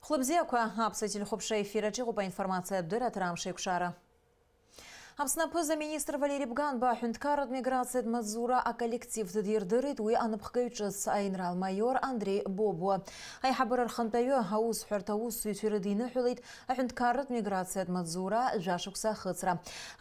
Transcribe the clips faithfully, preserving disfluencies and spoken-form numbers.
Хәлыбзиақәа, аԥсуа телехәаԥшра ефир аҿы иҟоуп аинформациатә дырраҭара Амш еиқәшара. Аԥсны аԥыза-министр Валери Бганба аҳәынҭқарратә миграциатә маҵзура аколлектив дирдырит уи анапхгаҩ ҿыц аинрал-маиор Андреи Бобуа. Аиҳабыра рхантәаҩы аусҳәарҭа аусзуҩцәа ирыдиныҳәалеит аҳәынҭқарратә миграциатә маҵзура жәашықәса ахыҵра.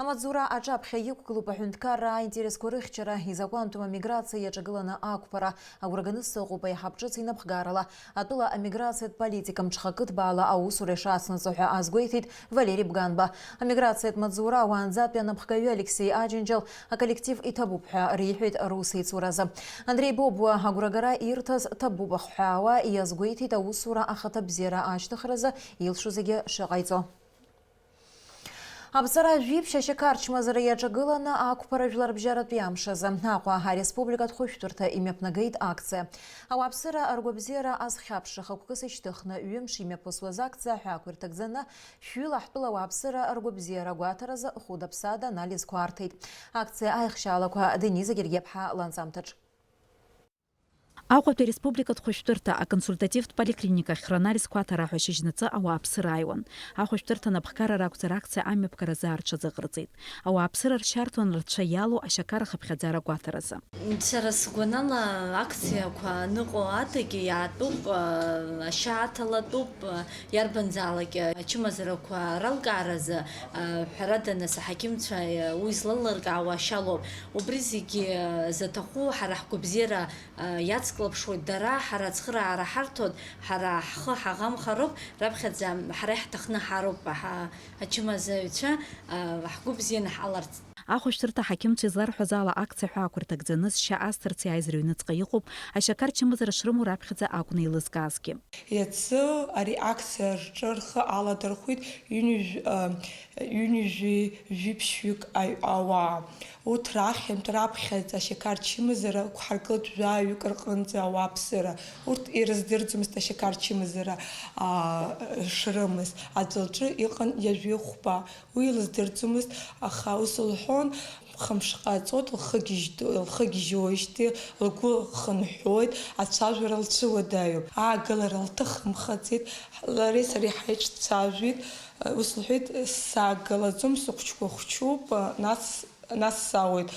Амаҵзура аҿаԥхьа иқәгылоуп аҳәынҭқарра аинтересқәа рыхьчара, изакәантәым амиграциа иаҿагыланы ақәԥара. Агәра ганы сыҟоуп аиҳаб ҿыц инапхгарала атәыла амиграциатә политика мҽхакы ҭбаала аусура ишацнаҵо ҳәа азгәеиҭеит Валери Бганба. Амиграциатә маҵзура уаанӡатәи анапхгаҩы Алексеи Аџьынџьал аколлектив иҭабуп ҳәа риҳәеит русеицуразы. Андреи Бобуа агәрагара ирҭаз ҭабуп ахҳәаауа иазгәеиҭеит аусура ахаҭабзиара ашьҭыхразы илшо зегьы шыҟаиҵо. Аԥҵара жәиԥшь ашьақар чмазара иаҿагыланы ақәԥара жәларбжьаратәи амш азы Аҟәа ареспубликатә хәышәтәырҭа имҩаԥнагеит акциа. Ауааԥсыра ргәабзиара азхьаԥшра хықәкыс ишьҭыхны ҩымш имҩаԥысуаз акциа аҳәаақәа ирҭагӡаны шәҩыла ҳтәыла ауааԥсыра ргәабзиара агәаҭаразы хәыда-ԥсада анализқәа арҭеит. Акциа аихшьаалақәа Дениза Гергиаԥҳа ланҵамҭаҿ. Аҟәатәи ареспубликатә хәышәтәырҭа аконсультативтә поликлиникахь ранализқәа аҭара ҳәа шьыжьнаҵы ауааԥсыра ааиуан. Ахәышәтәырҭа анапхгара ракәзар акциа амҩаԥгаразы аарҽазыҟарҵеит. Ауааԥсыра ршьа арҭон рцәа иалоу ашьақар ахыԥхьаӡара гәаҭаразы. Сара сгәанала, акциақәа аныҟоу адагьы иаатәуп, ашьа аҭалатәуп, иарбанзаалак ачымазарақәа ралкааразы, ҳәарада, нас аҳақьымцәа уи злалыркаауа ашьа лоуп. Убри зегьы заҭаху ҳара ҳгәабзиара иацклаԥшуеит, дара ҳара ацхыраара ҳарҭоит, ҳара ҳхы ҳаӷамхароуп, раԥхьаӡа ҳара иаҳҭахны ҳароуп, ҳа-, ачымазаҩцәа, ҳгәы бзианы ҳҟаларц. Ахәышәтәырҭа аҳақьымцәа изларҳәаз ала, акциа аҳәаақәа рҭагӡаны зшьа азҭарц иааиз рыҩныҵҟа иҟоуп, ашьақар чымазара шрымоу раԥхьаӡа акәны еилызкаазгьы. Иацы ари акциа рҿы рхы аладырхәит ҩынҩажәи жәиԥшьҩык аҩ-, ауаа. Урҭ рахьынтә раԥхьаӡа ашьақар чымазара ықәҳаргылт жәаҩык рҟынӡа ауааԥсыра. Урҭ ирыздырӡомызт ашьақар чымазара, аа, шрымаз. Аӡә лҿы иҟан ҩажәи хәба. Уи илыздырӡомызт, аха ус лҳәон, хымш ҟаҵоит, лхы гьежь-, лхы гьежьуеижьҭеи лгәы хынҳәуеит, ацәажәара лцәыуадаҩуп. Аагалара лҭахымхаӡеит, лареи сареи ҳаиҿцәажәеит, ус лҳәеит, саагалаӡом, сыхәыҷқәа хәҷуп, нас, нас саауеит,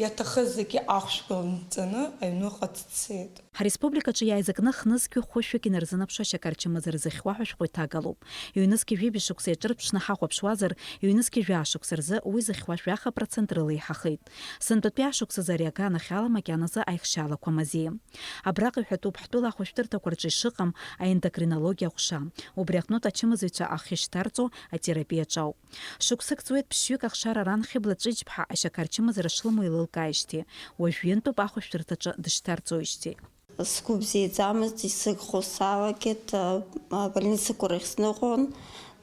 иаҭахыз зегьы ахәшәқәа ланҵаны аҩныҟа дцеит. Ҳареспубликаҿы иааизакны хнызқьҩык-хәышәҩык инарзынаԥшуа ашьақар чымазара зыхьуа ҳәа шәҟәы иҭагалоуп. Ҩнызқьи жәибжь шықәса иаҿырԥшны ҳахәаԥшуазар, ҩнызқьи жәаа шықәса рзы уи зыхьуа жәаха процент рыла еиҳахеит. Сынтәатәи ашықәсазы ари аганахьала макьаназы аихшьаалақәа мазеим. Абраҟа иҳәатәуп ҳтәыла ахәышәтәырҭақәа рҿы ишыҟам аендокринологиа аҟәша. Убри аҟнытә ачымазаҩцәа ахьышьҭарҵо атерапиаҿ ауп. Шықәсык ҵуеит ԥшьҩык ахшара ран Хьыбла Ҵәыџьԥҳа ашьақар чымазара шлымоу еилылкааижьҭеи. Уажәҩынтәуп ахәышәтәырҭаҿы дышьҭарҵоижьҭеи. Сгәы бзиаӡамызт, исыгхо салагеит, а, абольницақәа рахь сныҟәон.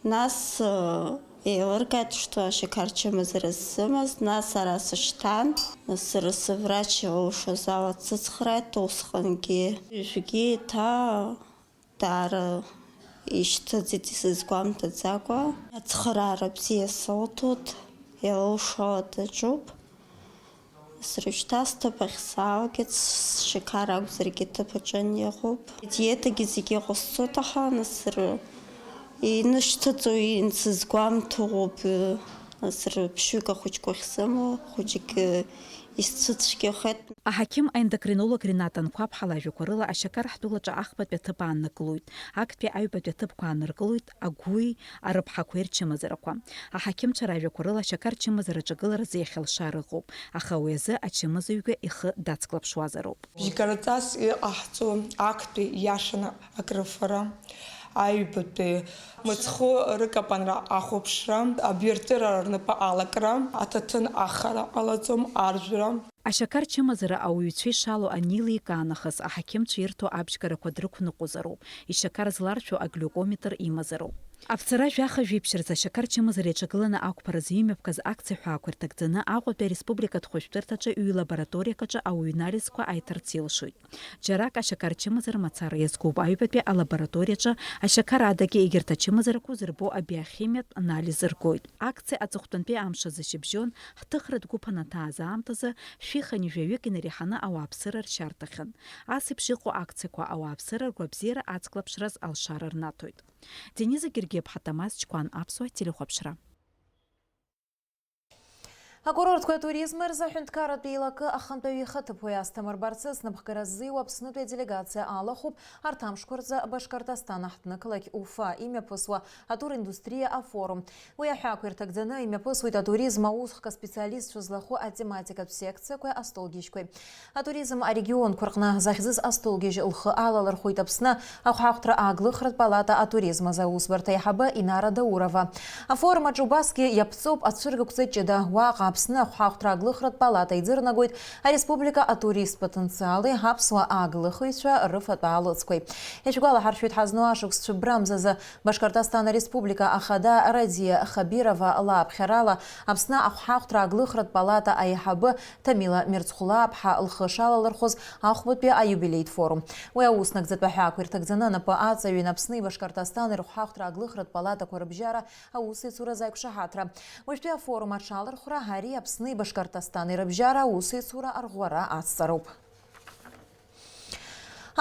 Нас, а, еилыркааит, что ашьақар чымазара сзымаз, нас ара сышьҭан, нас сара сыврач илылшоз ала дсыцхрааит, усҟангьы ҩажәигьы еиҭа даара ишьҭыҵит исызгәамҭаӡакәа. Ацхыраара бзиа сылҭоит, илылшо ала даҿуп. Срышьҭасҭоуп, ахьсаалгеит, сшьақар акәзаргьы ҭыԥ аҿы аниаҟәоуп. Адиетагьы зегьы ҟасҵоит, аха нас сры-, инышьҭыҵуа инсызгәамҭоуп, нас рыԥшьҩык ахәыҷқәа ахьсымоу, хәыҷык исцәыцәгьахеит. Аҳақьым-аендокринолог Ринат Анқәаб-ԥҳа лажәақәа рыла, ашьақар ҳтәылаҿы ахԥатәи аҭыԥ ааннакылоит, актәи аҩбатәи аҭыԥқәа ааныркылоит агәи арыԥҳақәеи рчымазарақәа. Аҳақьымцәа ражәақәа рыла, ашьақар чымазара аҿагыларазы иахьалшара ыҟоуп, аха уи азы ачымазаҩгьы ихы дацклаԥшуазароуп. Бжьгараҵас иҟаҳҵо актәи иашаны акрыфара, аҩбатәи мыцхәы рыкапанра ахәаԥшра, абҩарҵәыра рнапы алакра, аҭаҭын ахара ҟалаӡом, аржәра. Ашьақар чымазара ауаҩцәа ишалоу анеиликаа нахыс, аҳақьымцәа ирҭо абжьгарақәа дрықәныҟәозароуп, ишьақар зларшәу аглиукометр имазароуп. Аԥҵара жәаха жәиԥшь рзы ашьақар чымазара иаҿагыланы ақәԥаразы имҩаԥгаз акциа ҳәаақәа ирҭагӡаны Аҟәатәи ареспубликатә хәышәтәырҭаҿы ҩ-лабораториак аҿы ауаҩы анализқәа ааиҭарц илшоит. Џьарак ашьақар чымазара мацара иазкуп, аҩбатәи алабораториаҿы ашьақар адагьы егьырҭ ачымазарақәа зырбо абиохимиатә анализ ргоит. Акциа аҵыхәтәантәи амш азы шьыбжьон ҳҭыхратә гәыԥ анаҭааз аамҭазы шәи хынҩажәаҩык инареиҳаны ауааԥсыра ршьарҭахьан. Ас еиԥш иҟоу акциақәа ауааԥсыра ргәабзиара ацклаԥшраз алшара рнаҭоит. Дениза Гергиаԥҳа, Тамаз Чкәан, Аԥсуа телехәаԥшра. Акурортқәа атуризм рзы аҳәынҭқарратә еилакы ахантәаҩы ихаҭыԥуаҩ Асҭамыр Барцыц напхгара ззиуа Аԥснытәи аделегациа алахәуп арҭ амшқәа рзы Башкортостан аҳҭнықалақь Уфа имҩаԥысуа атуриндустриа афорум. Уи аҳәаақәа ирҭагӡаны имҩаԥысуеит атуризм аусхка специалистцәа злахәу атематикатә секциақәеи астолгьежьқәеи. Атуризм арегионқәа рҟны захьӡыз астолгьежь лхы алалырхәеит Аԥсны ахәҳахәҭра ааглыхратә палата атуризм азы аусбарҭа аиҳабы Инара Даурова. Афорум аҿы убасгьы иаԥҵоуп ацәыргақәҵа ҷыда. Уаҟа Аԥсны ахәҳахәҭра ааглыхратә палата идырнагоит ареспублика атуристтә потенциали аԥсуа ааглыхыҩцәа рыфатә аалыҵқәеи. Ишәгәалаҳаршәоит, ҳазну ашықәс цәыббра мзазы Башкортостан Ареспублика Ахада Радиа Хабирова лааԥхьарала, Аԥсны ахәҳахәҭра ааглыхратә палата аиҳабы Ҭамила Мирцхәлааԥҳа лхы шалалырхәыз ахәбатәи аиубилеитә форум. Уи аус нагӡатәы аҳәаақәа ирҭагӡаны анапы аҵаҩын Аԥсни Башкортостани рхәҳахәҭра ааглыхратә палатақәа рыбжьара аусеицуразы аиқәшаҳаҭра. Уажәтәи афорум аҽалархәра ари Аԥсни Башкортостани рыбжьара аусеицура арӷәӷәара ацҵароуп.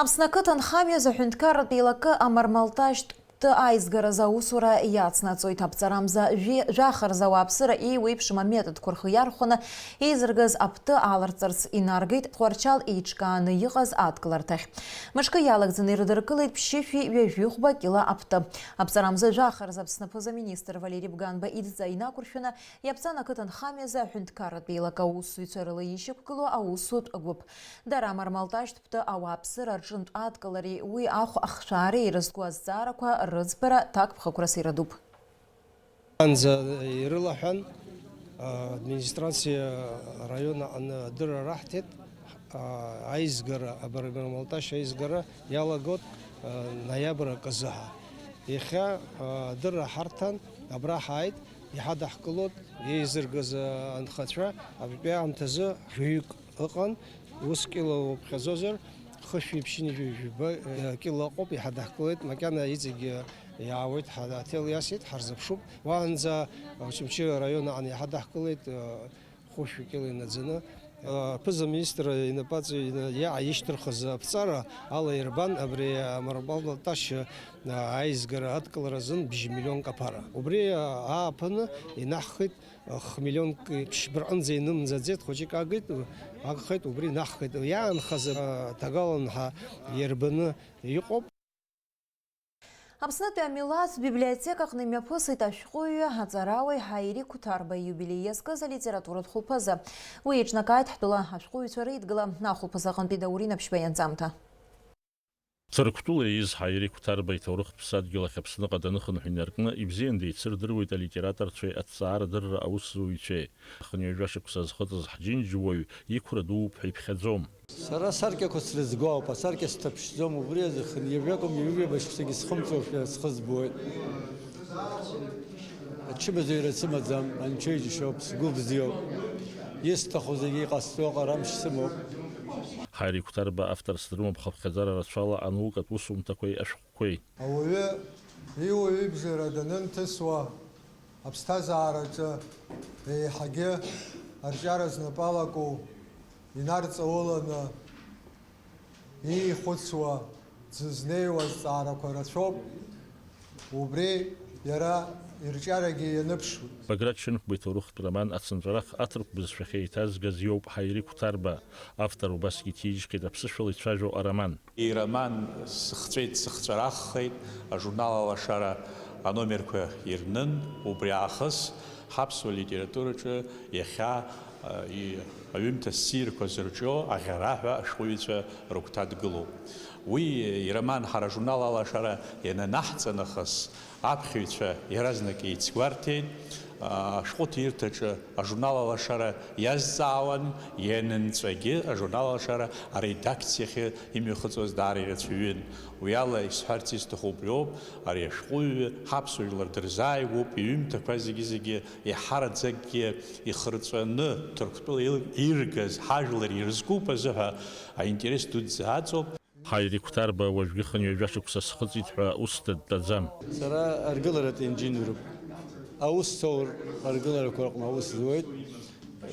Аԥсны ақыҭанхамҩа азы аҳәынҭқарратә еилакы амармалташьтә ԥты аизгаразы аусура иацнаҵоит. Аԥҵарамза жәи-, жәаха рзы ауааԥсыра еиуеиԥшым аметодқәа рхы иархәаны еизыргаз аԥты ааларҵарц инаргеит Тҟәарчал еиҿкааны иҟаз адкыларҭахь. Мышкы иалагӡаны ирыдыркылеит ԥшьышәи ҩажәи хәба кьыла аԥты. Аԥҵарамза жәаха рзы Аԥсны аԥыза-министр Валери Бганба идҵа инақәыршәаны иаԥҵан ақыҭанхамҩа азы аҳәынҭқарратә еилакы аусзуҩцәа рыла ишьақәгылоу аусутә гәыԥ. Дара амармалташьтә ԥты ауааԥсыра рҿынтә адкылареи уи ахә ахшәаареи ирызку азҵаарақәа рыӡбара ҭакԥхықәрас ирадуп. Анӡа ирылаҳәан, администрациа араион аҟны адырра раҳҭеит, аизгара, абармалташь аизгара иалагоит ноиабр акы азыҳәа. Иахьа адырра ҳарҭан, абра ҳааит, иҳадаҳкылоит еизыргаз анхацәа, абтәи аамҭазы жәаҩык ыҟан, ус кьыла уԥхьаӡозар, хышәи ԥшьынҩажәи жәаба, э, кьыла ыҟоуп, иҳадаҳкылеит, макьана иҵегь, э, иаауеит, ҳа-, аҭел иасит, ҳарзыԥшуп. Уаанӡа Очамчы араион аҟны иҳадаҳкылеит, э, хәышәи кьыла инаӡаны. Э, аԥыза-министр инапаҵаҩ ина-, иа-, ишьҭырхыз аԥҵара ала ирбан абри амармалташь, э, аизгара адкылара азын бжьмиллионк аԥара. Убри, э, ааԥыны инаҳхит. Хмиллионк ԥшьба рҟынӡа инымнаӡеит, хәыҷык агит, агхеит, убри наҳхеит. Иаанхаз, а, ҭагалан ҳәа иарбаны иҟоуп. Аԥснытәи амилаҭтә библиотекаҟны имҩаԥысит ашәҟәыҩҩы, аҵарауаҩ Ҳаири Қәҭарба ииубилеи иазкыз алитературатә хәылԥазы. Уи еиҿнакааит ҳтәыла ашәҟәыҩҩцәа реидгыла, ахәылԥазы аҟынтәи Даур Инаԥшьба ианҵамҭа. Ҭырқәтәыла ииз Ҳаири Қәҭарба иҭоурыхтә ԥсадгьыл ахь Аԥсныҟа даныхынҳә инаркны, ибзиан деицырдыруеит алитераторцәеи аҭҵаарадырра аусзуҩцәеи. Хынҩажәа шықәса зхыҵыз ҳџьынџьуаҩ иқәра дууп ҳәа иԥхьаӡом. Сара асаркьақәа срызго ауп, асаркьа сҭаԥшӡом, убри азы хынҩажәа акәым, ҩажәа шықәсагьы схымҵуашәа схы збоит. Ачымазаҩра сымаӡам, анцәа иџьашьоуп, сгәы бзиоуп. Исҭаху зегьы иҟасҵо аҟарамшь сымоуп. Ҳаири Қәҭарба авторс дрымоуп хыԥхьаӡара рацәала анаукатә усумҭақәеи ашәҟәқәеи. Ауаҩы иуаҩыбзиара данынҭысуа, аԥсҭазаараҿы еиҳагьы арҿиара знапы алаку, инарҵауланы иихәыцуа, дзызнеиуа азҵаарақәа рацәоуп, убри иара ирҿиарагьы ианыԥшуеит. Баграт Шьынқәба иҭоурыхтә роман Ацынҵәарах аҭырқә бызшәахьы еиҭазгаз иоуп Ҳаири Қәҭарба. Автор убасгьы иҭижьхьеит аԥсышәала ицәажәо ароман. Ироман сыхҵәеит, сыхҵәараххеит, ажурнал Алашара аномерқәа ирнын, убри аахыс ҳаԥсуа литератураҿы иахьа, а, и-, аҩымҭа ссирқәа зырҿио аӷьараҳәа ашәҟәыҩҩцәа рыгәҭа дгылоуп. Уи ироман ҳара ажурнал Алашара иананаҳҵа нахыс, аԥхьаҩцәа иаразнак еицгәарҭеит, Ашәҟәыҭирҭаҿы ажурнал Алашара иазҵаауан, ианынҵәагьы ажурнал Алашара аредакциахьы имҩахыҵуаз даара ирацәаҩын. Уи ала исҳәарц исҭаху убриоуп, ари ашәҟәыҩҩы ҳаԥсуа жәлар дырзааигәоуп, иҩымҭақәа зегьы-зегьы еиҳараӡакгьы ихырҵәаны Ҭырқәтәыла ил-, иргаз ҳажәлар ирызкуп азыҳәа аинтерес дуӡӡа аҵоуп. Ҳаири Қәҭарба уажәгьы хынҩажәа шықәса схыҵит ҳәа ус дыдтәаӡам. Сара аргыларатә инженеруп. Аусҭоур аргыларақәа рҟны аус зуеит.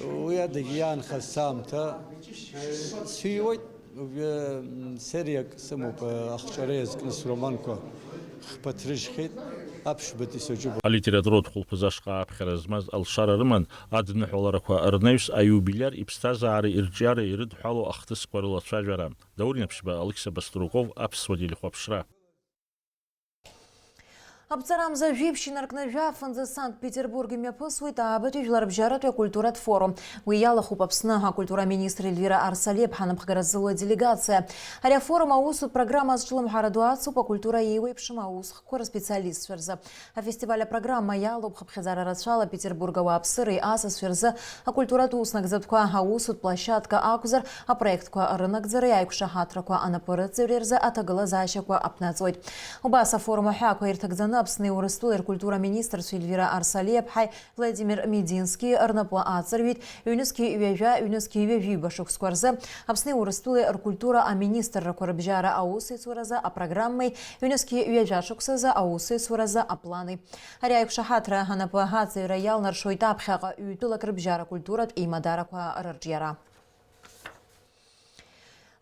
Уи адагьы иаанхаз саамҭа сҩуеит. Уажәы, м, сериак сымоуп, ахҿара иазкны сроманқәа хԥа ҭрыжьхьеит, аԥшәматәи саҿуп. Алитературатә хәылԥазы ашҟа аԥхьара змаз алшара рыман адныҳәаларақәа рнаҩс аиубилиар иԥсҭазаареи ирҿиареи ирыдҳәалоу ахҭысқәа рылацәажәара. Даур Инаԥшьба, Алықьса Баструков, Аԥсуа телехәаԥшра. Аԥҵарамза жәиԥшь инаркны жәафынӡа Санкт-Петербург имҩаԥысуеит аабатәи жәларбжьаратәи акультуратә форум. Уи иалахәуп Аԥсны акультура аминистр Ельвира Арсалиаԥҳа напхгара зылоу аделегациа. Ари афорум аусутә программа азҿлымҳара ду ацуп акультура еиуеиԥшым аусхкқәа рспециалистцәа рзы. Афестиваль апрограмма иалоуп хыԥхьаӡара рацәала Петербург ауааԥсыреи асасцәеи рзы акультуратә уснагӡатәқәа, аусутә площадка акәзар, апроектқәа рынагӡареи аиқәшаҳаҭрақәа анапы рыҵаҩреи рзы аҭагылазаашьақәа аԥнаҵоит. Убас афорум аҳәаақәа ирҭагӡаны Аԥсни Урыстәылеи ркультура министрцәа Ельвира Арсалиаԥҳаи Владимир Медински рнапы аҵарҩит ҩнызқьи ҩажәа, ҩнызқьи ҩажәиба шықәсқәа рзы Аԥсни Урыстәылеи ркультура аминистррақәа рыбжьара аусеицуразы апрограммеи ҩнызқьи ҩажәа шықәсазы аусеицуразы аплани. Ари аиқәшаҳаҭра анапы аҵаҩра иалнаршоит аԥхьаҟа ҩтәылак рыбжьара культуратә еимадарақәа рырҿиара.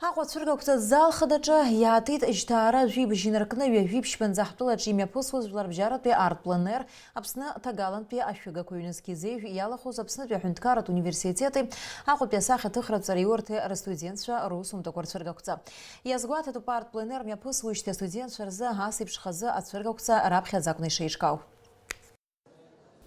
Аҟәа ацәыргақәҵа зал хадаҿы иаатит жьҭаара жәибжь инаркны ҩажәи ԥшьбанӡа ҳтәылаҿы имҩаԥысуаз жәларбжьаратәи арт-пленер Аԥсны ҭагалантәи ашәыгақәа ҩнызқьи зежә иалахәыз Аԥснытәи аҳәынҭқарратә университети Аҟәатәи асахьаҭыхратә ҵараиурҭеи рыстудентцәа русумҭақәа рцәыргақәҵа. Иазгәаҭатәуп арт-пленер мҩаԥысуеижьҭеи астудентцәа рзы ас еиԥш хазы ацәыргақәҵа раԥхьаӡа акәны ишеиҿкаау.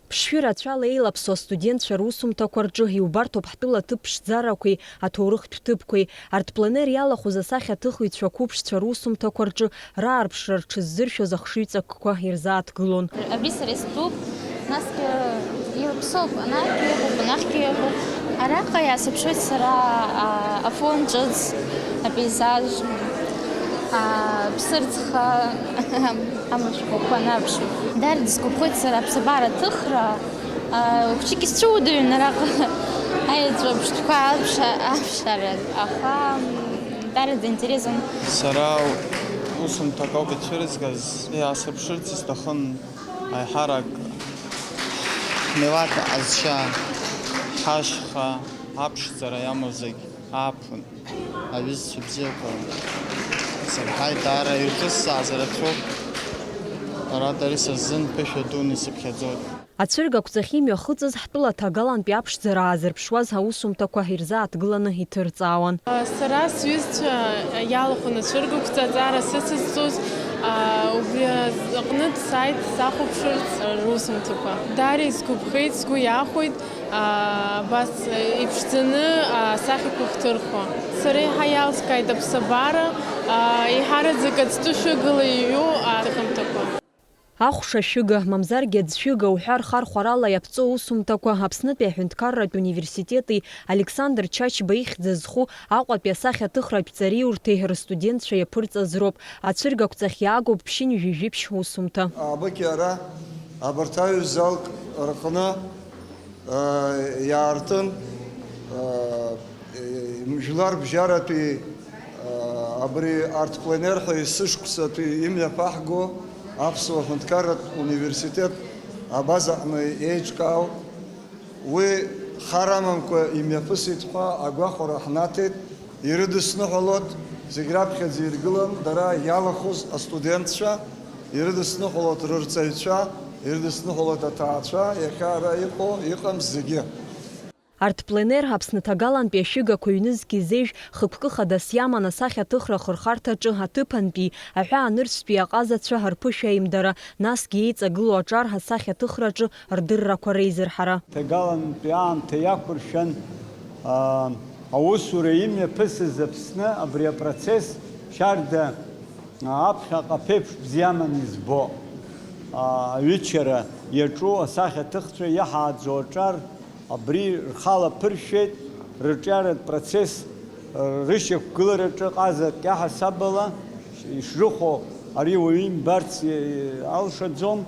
Ԥшшәы рацәала еилаԥсоу астудентцәа русумҭақәа рҿы иубарҭоуп ҳтәыла аҭыԥ ԥшӡарақәеи аҭоурыхтә ҭыԥқәеи. Арт-пленер иалахәыз асахьаҭыхыҩцәа қәыԥшцәа русумҭақәа рҿы раарԥшра рҽыззыршәоз ахшыҩҵакқәа ирзааҭгылон. Абри сара истәуп, насгьы еилаԥсоуп, анахьгьы ыҟоуп, анахьгьы ыҟоуп. Араҟа иаасырԥшуеит сара, а, афон ҿыц, апейзаж, а, ԥсырӡха. Амышәқәақәа нарԥшуеит. Даара дысгәаԥхоит сара аԥсабара аҭыхра, а, хәыҷык исцәуадаҩын араҟа аеҵәа ԥштәқәа алԥша-, алԥшара, аха, м, даараӡа интересон. Сара усумҭак ауп ицәырызгаз, иаасырԥшырц исҭахын аиҳарак ҳмилаҭ аҟазшьа, ҳашьха, аԥшӡара иамоу зегь ааԥын. Аҩызцәа бзиақәа, сырҳаит, даара ирҿысҵааз рацәоуп. Арҭ ари са сзын ԥышәа дуны исыԥхьаӡоит. Ацәыргақәҵахь имҩахыҵыз ҳтәыла ҭагалантәи аԥшӡара аазырԥшуаз аусумҭақәа ирзааҭгыланы иҭырҵаауан. Сара сҩызцәа иалахәын ацәыргақәҵа аҵара сыцызҵоз, убри аҟнытә сааит сахәаԥшырц русумҭақәа. Даара исгәаԥхеит, сгәы иахәеит. Абас иԥшӡаны асахьақәа хҭырхуа. Сара еиҳа иалскааит аԥсабара, еиҳараӡак ацҭәы шәыгала иҩу аҭыхымҭақәа. Ахәша шәыга, мамзаргьы аӡә шәыга уҳәа рхархәарала иаԥҵоу аусумҭақәа Аԥснытәи аҳәынҭқарратә университети Александр Чачба ихьӡ зху Аҟәатәи асахьаҭыхратә ҵариурҭеи рыстудентцәа иаԥырҵаз роуп. Ацәыргақәҵахь иаагоуп ԥшьынҩажәи жәиԥшь усумҭа. Абыкь ара абарҭ аҩызалк рҟны, а, иаартын, а, Жәлар бжьаратәи, а, абри арт-пленер ҳәа есышықәсатәи имҩаԥаҳго Аԥсуа ҳәынҭқарратә университет абазаҟны еиҿкаау. Уи хар амамкәа имҩаԥысит ҳәа агәахәара ҳнаҭеит. Ирыдысныҳәалоит, зегь раԥхьаӡа иргылан дара иалахәыз астудентцәа, ирыдысныҳәалоит рырҵаҩцәа, ирыдысныҳәалоит аҭаацәа, иахьа ара иҟоу, иҟам зегьы. Арт-пленер Аԥсны ҭагалантәи ашәыгақәа ҩнызқьи зежә хықәкы хадас иаман асахьаҭыхра ахырхарҭаҿы аҭыԥантәи, аҳәаанырцәтәи аҟазацәа рԥышәа аимдара, насгьы еиҵагылоу аҿар асахьаҭыхраҿы рдыррақәа реизырҳара. Ҭагалантәи аамҭа иақәыршәан, аа, аусура имҩаԥысыз Аԥсны абри апроцесс шьарда аԥхьаҟа ԥеиԥш бзиаман избо, аа, аҩычара Иаҿу асахьаҭыхцәа иаҳааӡо аҿар абри рхала ԥыршәеит, рырҿиаратә процесс, рышьақәгылараҿы ҟазак иаҳасабала ишрыхәо ари уаҩы имбарц алшаӡом,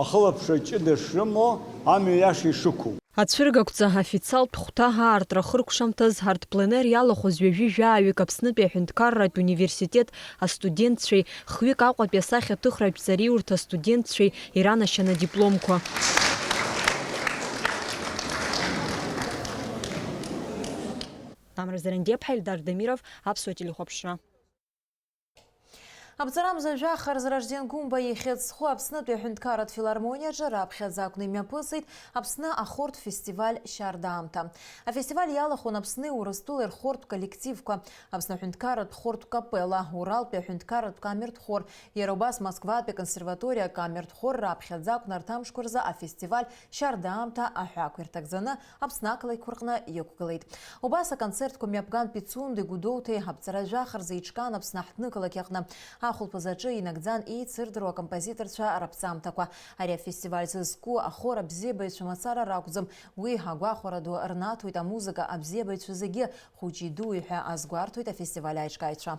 ахылаԥшра ҷыда шрымоу, амҩа иаша ишықәу. Ацәыргақәҵа официалтә хәҭа аартра ахыркәшамҭаз ҳарҭ пленер иалахәыз ҩажәи жәааҩык Аԥснытәи аҳәынҭқарратә университет астудентцәеи хҩык Аҟәатәи асахьаҭыхратә ҵариурҭа астудентцәеи иранашьан адипломқәа. Амра Зарандиаԥҳа, Ельдар Дамиров, Аԥсуа телехәаԥшра. Абҵарамза жәаха Разражден Гәымба ихьӡ зху Аԥснытәи аҳәынҭқарратә филармониаҿы раԥхьаӡа акәны имҩаԥысит Аԥсны ахортә фестиваль Шьардаамҭа. Афестиваль иалахәын Аԥсни Урыстәылеи рхортә коллективқәа, Аԥсны аҳәынҭқарратә хортә капелла, Уралтәи аҳәынҭқарратә камертә хор, иара убас Москватәи аконсерваториа акамертә хор раԥхьаӡа акәны арҭ амшқәа рзы афестиваль Шьардаамҭа аҳәаақәа ирҭагӡаны Аԥсны ақалақьқәа рҟны иқәгылеит. Убас аконцертқәа мҩаԥган Пицундеи Гәдоуҭеи аԥҵара жәаха рзы еиҿкаан Аԥсны аҳҭнықалақь аҟны. Ахәылԥаз аҿы инагӡан еицырдыруа акомпозиторцәа раԥҵамҭақәа. Ари афестиваль зызку ахор абзиабаҩцәа мацара ракәӡам, уи агәахәара ду рнаҭоит амузыка абзиабаҩцәа зегьы, хәыҷи дуи ҳәа азгәарҭоит афестиваль аиҿкааҩцәа.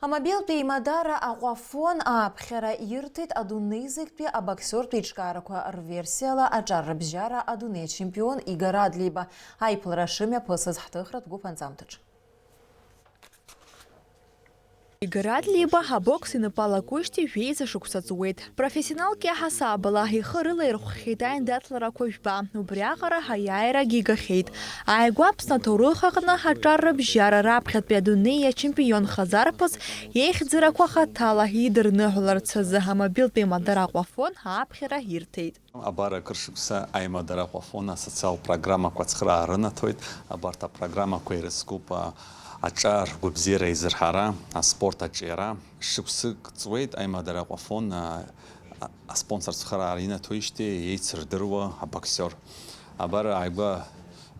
Амобилтә еимадара Аҟәафон ааԥхьара ирҭеит адунеи зегьтәи абоксиортә еиҿкаарақәа рверсиала аҿар рыбжьара адунеи ачемпион Игор Адлеиба аиԥылара шымҩаԥысыз ҳҭыхратә гәыԥ анҵамҭаҿы. Игор Адлеиба абокс инапы алакуижьҭеи жәеиза шықәса ҵуеит. Профессионалк иаҳасабала ихы рылаирхәхьеит аиндаҭларақәа жәба, убриаҟара аиааирагьы игахьеит. Ааигәа Аԥсны аҭоурых аҟны аҿар рыбжьара раԥхьатәи адунеи ачемпион хазарԥыс ихьӡарақәа хаҭала идырныҳәаларц азы амобилтә еимадара Аҟәафон ааԥхьара ирҭеит. Абар акыр шықәса аимадара Аҟәафон асоциалтә программақәа ацхыраара рынаҭоит. Абарҭ апрограммақәа ирыцкуп, а, аҿар, гәабзиара, аизырҳара, аспорт аҿиара. Шықәсык ҵуеит аимадара Аҟәафон, а, а, аспонсор цхыраара инаҭоижьҭеи еицырдыруа абоксиор. Абар ааигәа,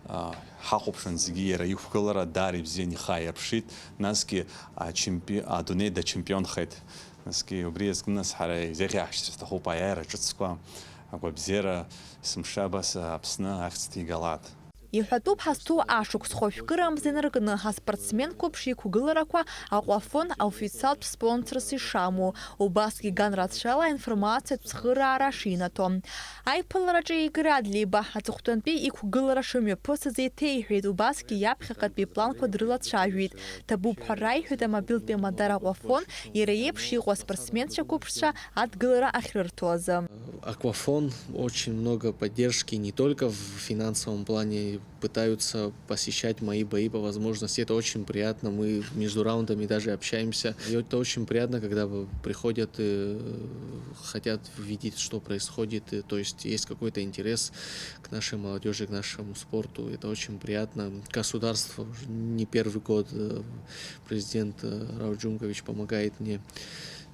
а, ҳахәаԥшуан зегьы иара иқәгылара даара ибзиан ихы ааирԥшит, насгьы ачемпи-, адунеи дачемпионхеит. Насгьы убри азкны нас ҳара изеиӷьаҳшьцәа сҭахуп аиааира ҿыцқәа, агәабзиара, есымша абас Аԥсны ахьӡ ҭигалааит. Иҳәатәуп ҳазҭоу ашықәс хәажәкырамза инаркны ҳаспортсмен қәыԥш иқәгыларақәа Аҟәафон официалтә спонсорс ишамоу, убасгьы ган рацәала аинформациатә цхыраара шинаҭо. Аиԥылараҿы Игор Адлеиба аҵыхәтәантәи иқәгылара шымҩаԥысыз еиҭеиҳәеит, убасгьы иаԥхьаҟатәи ипланқәа дрылацәажәеит. Ҭабуп ҳәа раиҳәеит амобилтә еимадара Аҟәафон иара иеиԥш иҟоу аспортсменцәа қәыԥшцәа адгылара ахьрырҭо азы. Аквафон очень много поддержки не только в финансовом плане, пытаются посещать мои бои по возможности. Это очень приятно. Мы между раундами даже общаемся. И это очень приятно, когда в- приходят и хотят видеть, что происходит. И, то есть есть какой-то интерес к нашей молодежи, к нашему спорту. Это очень приятно. Государство уже не первый год, э, президент э, Рауф Джумкович помогает мне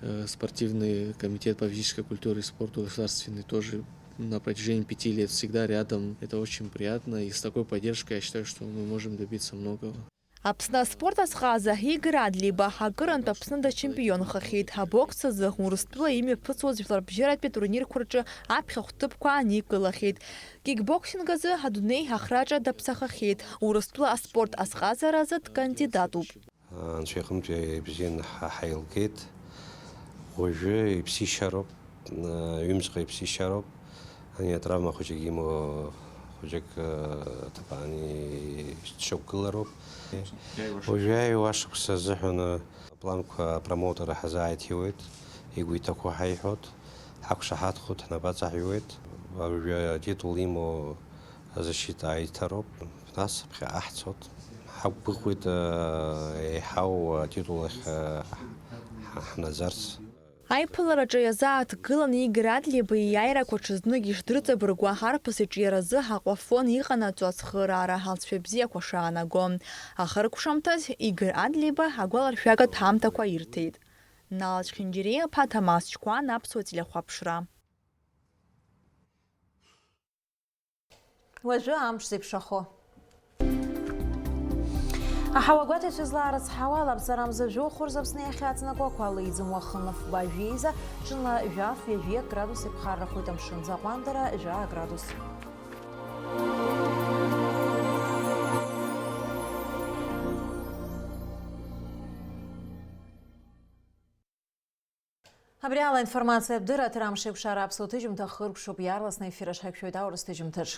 э, спортивный комитет по физической культуре и спорту государственный тоже на протяжении пяти лет всегда рядом. Это очень приятно. И с такой поддержкой я считаю, что мы можем добиться многого. Аԥсны аспорт азҟаза Игор Адлеиба акырынтә Аԥсны дачемпионхахьеит. Абокс азы Урыстәыла имҩаԥысуаз жәларбжьаратәи турнирқәа рҿы аԥхьахә ҭыԥқәа аникылахьеит. Кикбоксинг азы адунеи ахраҿа даԥсахахьеит. Урыстәыла аспорт азҟазаразы дкандидатуп. Анцәа иҟынтә ибзианы ҳа-, ҳаилгеит. Уажәы иԥсишьароуп, ҩымзҟа иԥсишьароуп. Ани атравма хәыҷык имоу хәыҷык, ҭабаани дшықәгылароуп. Уажәы аиуа шықәса азыҳәан апланқәа апромоутер ҳазааиҭиуеит, игәы иҭақәоу ҳаиҳәоит, ҳақәшаҳаҭхоит, ҳнапы аҵаҳәиуеит. Уажәы атитул имоу азашьыта аиҭароуп, нас ԥхьаҟа ҳцоит. Ҳақәгәыӷуеит, э, еиҳау атитул ахь, э, ҳ-, ҳнаӡарц. Аиԥылараҿы иазааҭгылан Игор Адлеиба ииааирақәа ҽазнык ишдрыҵабыргуа, арԥыс иҿиаразы Аҟәафон иҟанаҵо ацхыраара алҵшәа бзиақәа шаанаго. Ахыркәшамҭаз Игор Адлеиба агәаларшәагатә ҳамҭақәа ирҭеит. Нал Чхинџьириа-иԥа, Ҭамаз Чқәан, Аԥсуа телехәаԥшра. Уажәы амш зеиԥшрахо. Аҳауагәаҭаҩцәа излаарыцҳауа ала, аԥҵара амза жәохә рзы Аԥсны иахьаҵнакуа ақәа леиӡом, уахынла фба жәеиза, ҽынла жәаф ҩажәи акы градус иԥхаррахоит, амшын аӡы аҟәандара жәаа градус. Абри ала аинформациатә дырраҭара Амшеикәшара аԥсуа ҭыжьымҭа хыркәшоуп, иаарласны аефир аҿы ҳаиқәшәоит аурыс ҭыжьымҭаҿ.